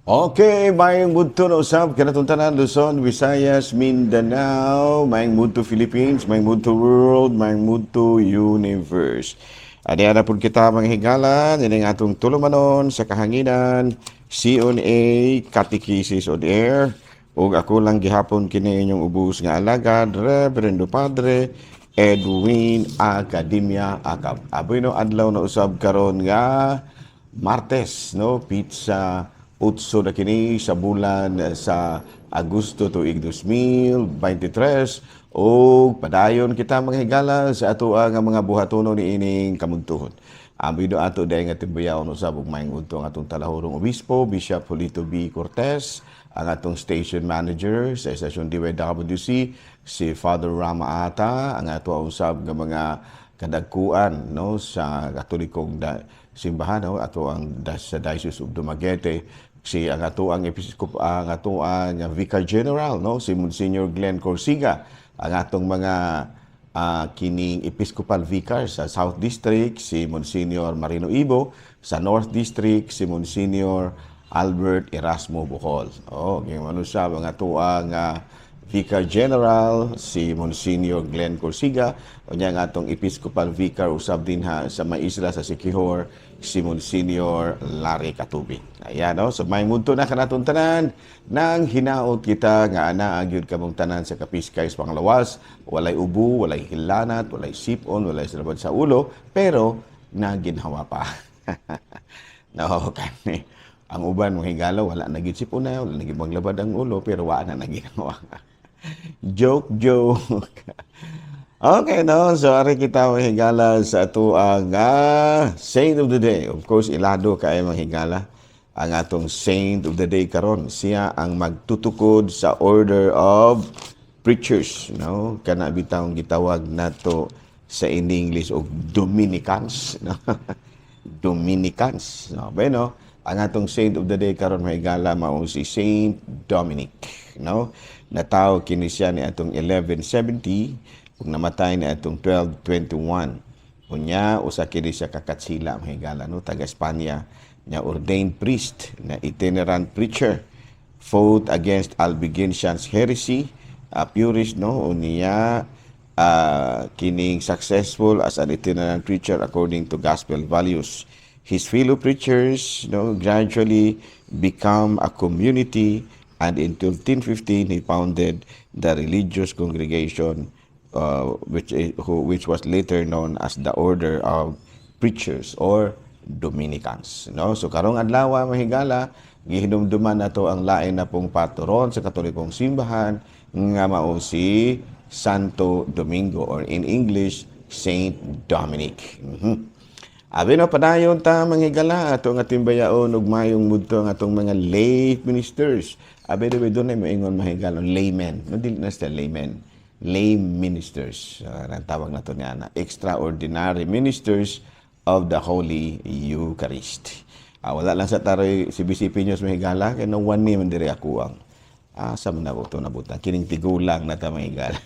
Okay, maayong budto na usab kanatong tanan, Luzon, Visayas, Mindanao, maayong budto Philippines, maayong budto world, maayong budto universe. Ani ana pud kita, mga higala, nining atong tulumanon sa kahanginan, C on A Catechesis on Air. Ug ako lang gihapon kini inyong ubos nga alagad, Reverendo Padre Edwin Academia Acab. Aboy no, adlaw na usab karon nga Martes, no, petsa 8 na kini sa bulan sa Agosto tuig 2023, ug padayon kita, mga higala, sa ato nga mga buhatono niining kamuntuhon. Amoy do ato dahil nga timbayaw no sa ug maayong udto ang atong talahurong obispo, Bishop Julito B. Cortez, ang atong station manager sa estasyon DYWC, si Father Rama Ata, ang ato usab nga mga kadagkuan, no, sa Katolikong simbahan, no, ato ang sa Diocese of Dumaguete, si ang ato ang episkop, ang ato ang Vicar General, no, si Monsignor Glenn Corsiga, ang atong mga kining Episcopal Vicar sa South District, si Monsignor Marino Ibo, sa North District, si Monsignor Albert Erasmo Bucol. Oh, gingon usab ang ato ang Vicar General si Monsignor Glenn Corsiga, unya ang atong Episcopal Vicar usab dinha sa may isla sa Siquijor, si Monsignor Larry Katubin. Ayan, no? So maayong udto na kanatong tanan, nang hinaot kita nga ana gyud kamong tanan sa kapiskay sa panglawas, walay ubo, walay hilanat, walay sipon, walay salabad sa ulo, pero naginhawa pa. No, kani ang uban, mga higala, wala na gyud sipon na, wala na gyud maglabad ang ulo, pero wala na ginawa. Joke, joke. Okay, no? So, ari kita, mga higala, sa ato ang Saint of the Day. Of course, ilado kay, mga higala, ang atong Saint of the Day karon. Siya ang magtutukod sa Order of Preachers, no? Kana bitawng gitawag nato sa in English og Dominicans, no? Dominicans. No, bueno, ang atong Saint of the Day karon, mga higala, mao si Saint Dominic, no? Natawo kini siya ni atong 1170 ug namatay ni atong 1221. Unya usa kini siya ka katsila, mga higala, no, taga Espanya nya ordained priest na itinerant preacher, fought against Albigensian heresy, purist, no, unya kining successful as an itinerant preacher according to gospel values. His fellow preachers, no, gradually become a community, and in 1315 he founded the religious congregation which was later known as the Order of Preachers or Dominicans, no? So karong adlaw, mga higala, gihinumduman nato ang lain na pong patron sa Katolikong simbahan nga mao si Santo Domingo, or in English, Saint Dominic. Abi no, padayon ta, mga higala, ato nga timbayaon ug mayong mudto ang atong mga lay ministers. Abi do dunay moingon, mga higala, laymen. No, dili na sila laymen. Lay ministers. Ang tawag nato niya na extraordinary ministers of the Holy Eucharist. Wala lang sa taroy CBCP News, mga higala, kay no one ni man diri ako ang asa man ako to nabutang kining tigulang na ta, mga higala.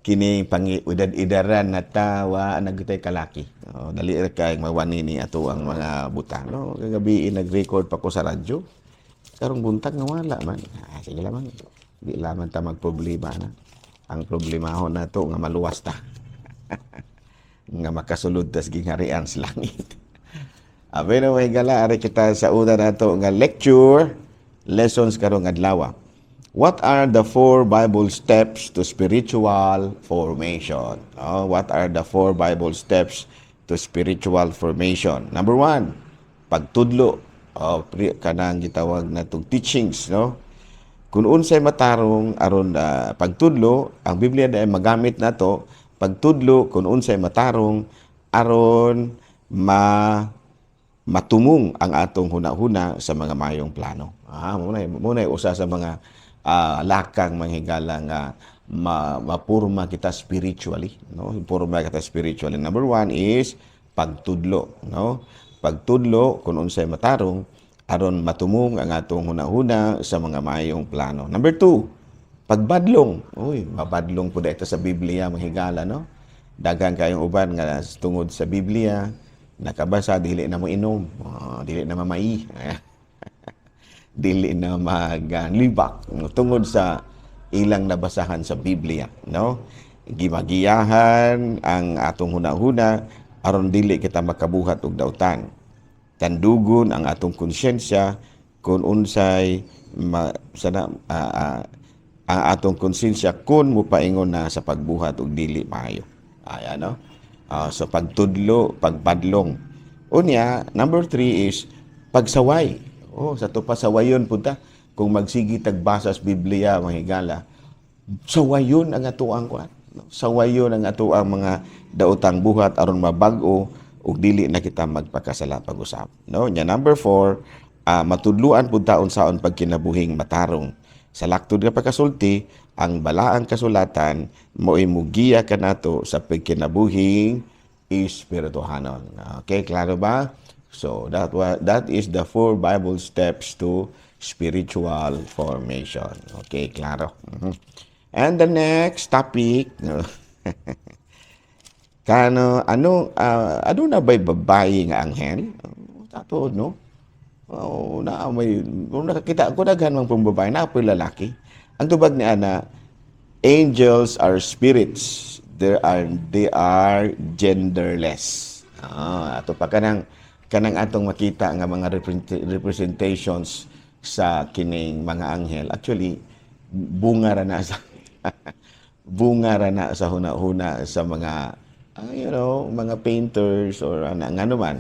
Kini pangi edad-edaran na tawa nagitay kalaki. Oh, dali ra kay mawani ni ato ang mga butang, no. Kagabi nag-record pa ko sa radyo. Karong buntag nga wala man. Ah, sige lamang. Di lamang ta magproblema na. Ang problemahon nato nga maluwas ta, nga makasulod tas gingharian sa langit. Abi no, mga higala, ari kita sa una nato nga lecture lessons karong adlaw. What are the four Bible steps to spiritual formation? Oh, what are the four Bible steps to spiritual formation? Number one, pagtudlo. Oh, kanang gitawag natong teachings, no? Kung unsay matarong aron pagtudlo, ang Biblia na magamit nato pagtudlo kung unsay matarong aron matumong ang atong hunahuna sa mga mayong plano. Ah, muna usa sa mga lakang, mga higala, nga mapurma kita spiritually, no? Purma kita spiritually. Number one is pagtudlo, no? Pagtudlo kung unsay matarong aron matumong ang atong hunahuna sa mga mayong plano. Number two, pagbadlong. Uy, mabadlong po dito sa Biblia, mga higala, no? Daghan kayong uban nga tungod sa Biblia nakabasa, dili na mo inom, dili na mamai. Dili na maglibak, no? Tungod sa ilang nabasahan sa Biblia, no? Gimagiyahan ang atong hunahuna aron dili kita makabuhat og dautan. Tandugon ang atong konsyensya kung unsay ma, sana ang atong konsensya kung mupaingon na sa pagbuhat og dili maayo. Ay ano? So pagtudlo, pagpadlong. Unya, number 3 is pagsaway. Oh, sa to pasawayon punta kung magsigi tagbasa sa Biblia, mga higala. Sawayon ang atoang kuan. No? Sawayon ang atoang mga daotang buhat aron mabag-o ug dili na kita magpakasala pag-usab. No? Nya number 4, matudluan pud ta unsaon pagkinabuhing matarong. Sa laktod nga pagkasulti, ang balaang kasulatan mo'y mugiya kanato sa pagkinabuhing espirituhanon. Okay, klaro ba? So that is the four Bible steps to spiritual formation. Okay, klaro. And the next topic, no? Kano ano ano na ba'y babae nga anghel? Tato, no? Oh, na may kung nakakita ko daghan mang pong babae na po'y lalaki. Ang tubag ni ana, angels are spirits. They are genderless. Ato pa kanang kanang atong makita nga mga representations sa kining mga anghel. Actually, bunga ra na sa huna-huna sa mga mga painters or ana ngano man,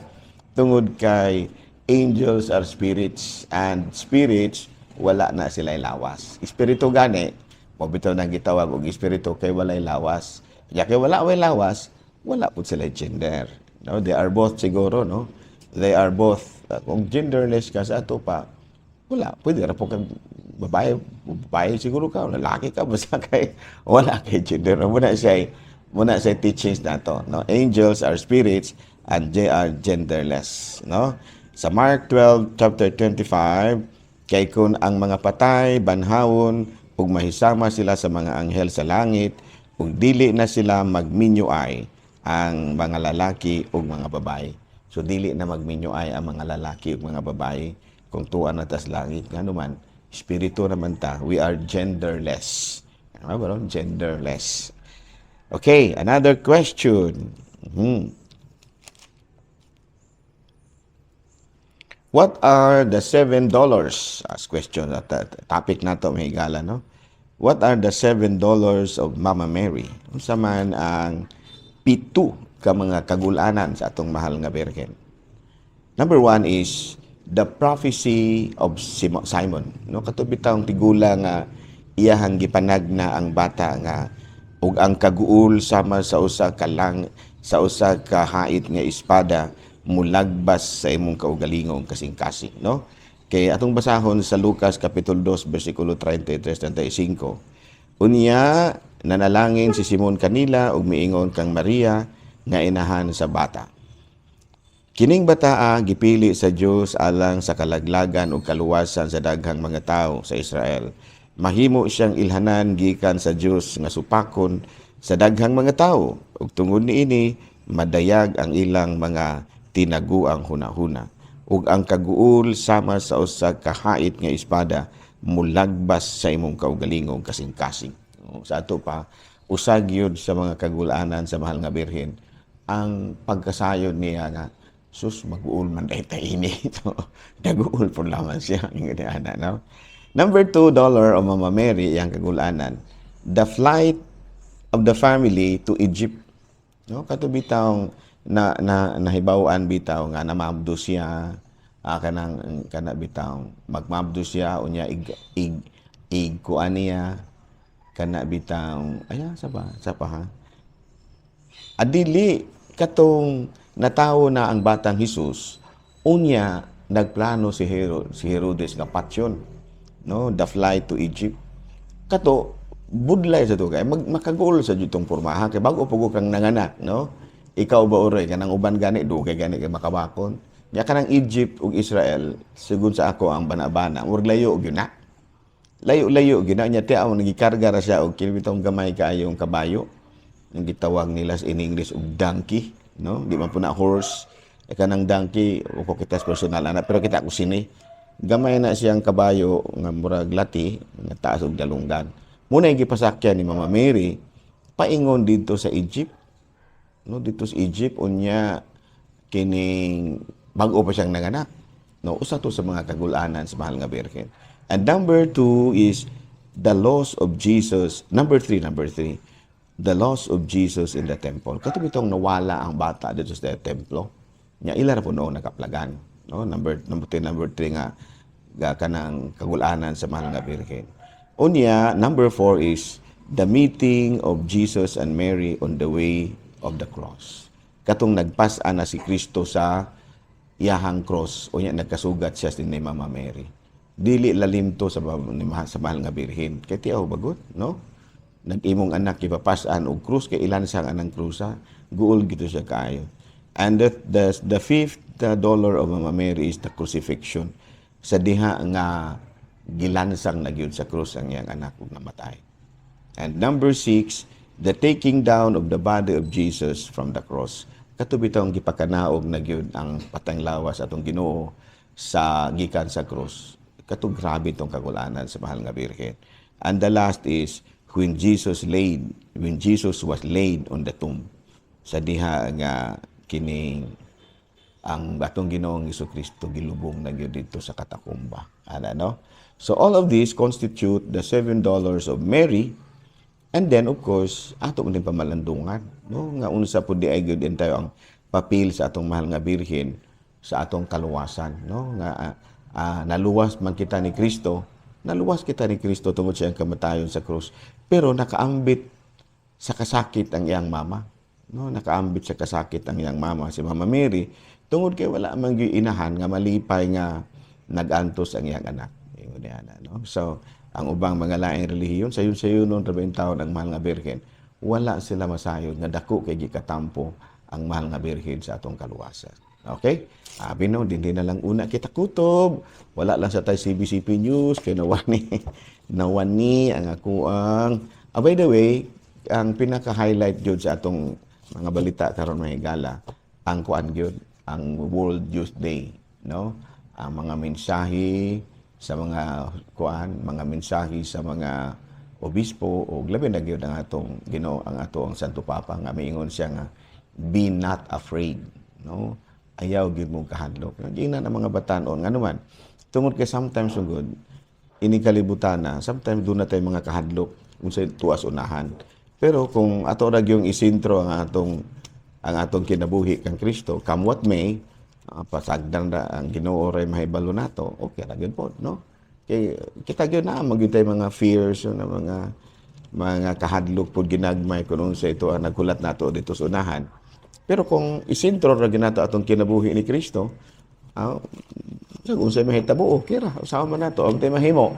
tungod kay angels are spirits and spirits, wala na sila lawas. Espiritu gani, mo bitaw nang gitawag og espiritu kay walay lawas. Ya kay wala way lawas, wala pud sila gender. No, they are both siguro, no. They are both. Kung genderless ka sa ato pa, wala, pwede ra po kang babae, babae siguro ka, o lalaki ka, basta kay wala kay gender. Muna siya teachings nato, no? Angels are spirits and they are genderless, no? Sa Mark 12 chapter 25, kay kung ang mga patay banhawon ug mahisama sila sa mga anghel sa langit, ug dili na sila magminyuay ang mga lalaki ug mga babae. So dili na magminyuay ang mga lalaki ug mga babae kung tuwa na tas langit. Ngano man, espiritu naman ta. We are genderless. Ano ba ron? Genderless. Okay, another question. What are the $7? As question at topic nato, mga higala, no? What are the $7 of Mama Mary? Unsa man ang pito ka mga kagulanan sa atong mahal nga Birhen? Number 1 is the prophecy of Simon. No, kato bitawng tigula nga iyahang gipanagna ang bata nga ug ang kaguol sama sa usa ka lang sa usa ka hait nga espada mulagbas sa imong kaugalingong kasing-kasing, no? Kay atong basahon sa Lucas kapitulo 2 bersikulo 33-35. Unya nanalangin si Simon kanila ug miingon kang Maria nga inahan sa bata. Kining bataa gipili sa Dios alang sa kalaglagan ug kaluwasan sa daghang mga tawo sa Israel. Mahimo siyang ilhanan gikan sa Dios nga supakon sa daghang mga tawo ug tungod niini madayag ang ilang mga tinaguang hunahuna ug ang kaguol sama sa usa ka hait nga espada mulagbas sa imong kaugalingong kasing-kasing. Sa ato pa, usag yun sa mga kagulanan sa mahal nga Birhen ang pagkasayon niya nga sus, mag-uol man dahil tayo ini. So, nag-uol po lamang siya. Ana, no? Number $2 o Mama Mary, iyang kagulanan, the flight of the family to Egypt. No, kato bitawng na, na nahibaw-an bitaw nga namabdo siya, kanang kana bitaw magmabdo siya, unya ig ig ig kuan niya kana bitaw aya sa pa ha adili katong natawo na ang batang Hesus, unya nagplano si Herodes nga patyon, no? The flight to Egypt, kato budlay sa to kay makaguol sa ditong pormaha kay bago pugo kang nanganak, no? Ikaw ba, oray, kanang uban gani dugay gani kay makabakon nya kanang Egypt ug Israel, sigon sa ako ang bana-bana, murag layo gyud na, layo-layo gyud na nya. Ti ang nagikarga ra siya og kini bitong gamay kaayong kabayo ang gitawag nila in English og donkey, no? Di man po na horse e kanang donkey. Ko kita personal ana, pero kita ko sini Gamay na siyang kabayo nga murag lati nga taas og dalunggan. Muna yung gipasakyan ni Mama Mary paingon didto sa Egypt. No, didto sa Egypt, unya kining bag-o pa siyang nanganak. No, usa to sa mga kagulanan sa Mahal nga Birhen. And number two is the loss of Jesus. Number three, the loss of Jesus in the temple. Kato bitong nawala ang bata didto sa templo. Nya ila ra po noon nakaplagan. No, number three nga ga kanang kagulanan sa Mahal nga Birhen. Unya, number four is the meeting of Jesus and Mary on the way of the cross. Katong nagpas-an na si Kristo sa iyahang cross, unya nagkasugat siya ni Mama Mary. Dili lalim to sa Mahal nga Birhen. Kay tiaw bagot, no? Nag-imong anak ipapas-an og krus kay ilansang anang krusa, guol gito siya kaayo. And the fifth dolor of Mama Mary is the crucifixion. Sa diha nga gilansang na gyud sa krus ang iyang anak ug namatay. And number six, the taking down of the body of Jesus from the cross. Kato bitong gipakanaog na gyud ang patang lawas atong Ginoo sa gikan sa krus. Kato grabe tong kagulanan sa Mahal nga Birhen. And the last is when Jesus was laid on the tomb. Sa diha nga kining ang atong Ginoong Kristo gilubong na gyud didto sa katakumba. Ana, no? So all of these constitute the seven dolors of Mary. And then, of course, ato man din pamalandungan, no, nga unsa pud di ay gyud tayo ang papel sa atong Mahal nga Birhen sa atong kaluwasan, no, nga naluwas man kita ni Kristo, naluwas kita ni Kristo tungod sa iyang kamatayon sa krus, pero nakaambit sa kasakit ang iyang mama, no, nakaambit sa kasakit ang iyang mama, si Mama Mary, tungod kay wala man gyud inahan nga malipay nga nagantos ang iyang anak. Ingon niya na, no? So ang ubang mga laing relihiyon, sayon-sayonon ra ba taon ang Mahal nga Birhen, wala sila masayod nga dako kay gikatampo ang Mahal nga Birhen sa atong kaluwasan. Okay? Abi no, dinhi na lang una kita kutob. Wala lang sa tay CBCP News kay nawani nawani ang akuang. By the way, ang pinaka-highlight gyud sa atong mga balita karon, mga higala, ang kuan gyud, ang World Youth Day, no? Ang mga mensahe sa mga kuan, mga mensahe sa mga obispo o labi na gyud ang atong Ginoo, ang ato ang Santo Papa nga miingon siya nga "Be not afraid," no? Ayaw gyud mo kahadlok. Giingnan ang mga batanon ngano man tungod kay sometimes gud ini kalibutan na sometimes duna tay mga kahadlok unsay tuas unahan. Pero kung ato ra gyung isentro ang atong kinabuhi kang Kristo, come what may, pasagdan ra ang Ginoo ray mahibalo nato, okay ra gyud po, no? Kay kita gyud na magyud tay mga fears na mga kahadlok pud ginagmay kung unsa ito ang naghulat nato didto sa unahan. Pero kung isentro ra gyud nato atong kinabuhi ni Kristo, sa unsay mahitabo, okay ra. Usaha man nato, ang tay mahimo.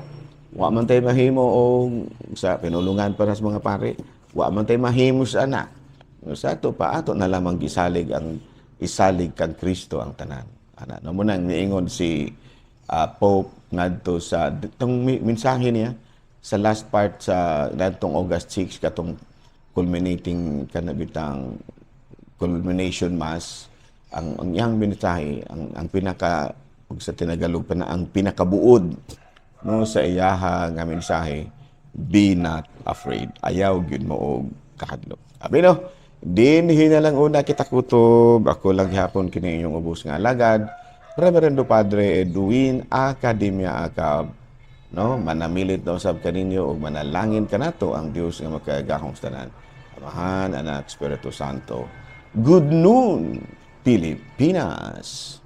Wa man tay mahimo og sa pinulungan para sa mga pare, wa man tay mahimo sa anak. Sa ato pa ato na lamang gisalig ang isalig kang Kristo ang tanan. Ana, no mo nang niingon si Pope ngadto sa tong mensahe niya sa last part sa natong August 6, katong culminating kanabitang culmination mass, ang iyang mensahe, ang pinaka pag sa Tinagalog pa na ang pinakabuod, no, sa iyaha nga mensahe, "Be not afraid." Ayaw gyud mo og kahadlok. Abi no, dinhi na lang una kita kutob. Ako lang gihapon kini inyong ubos nga alagad, Reverendo Padre Edwin Academia Acab, no? Manamilit na usab kaninyo ug manalangin kanato ang Dios nga makagagahom sa tanan, Amahan, Anak, Espiritu Santo. Good noon, Pilipinas.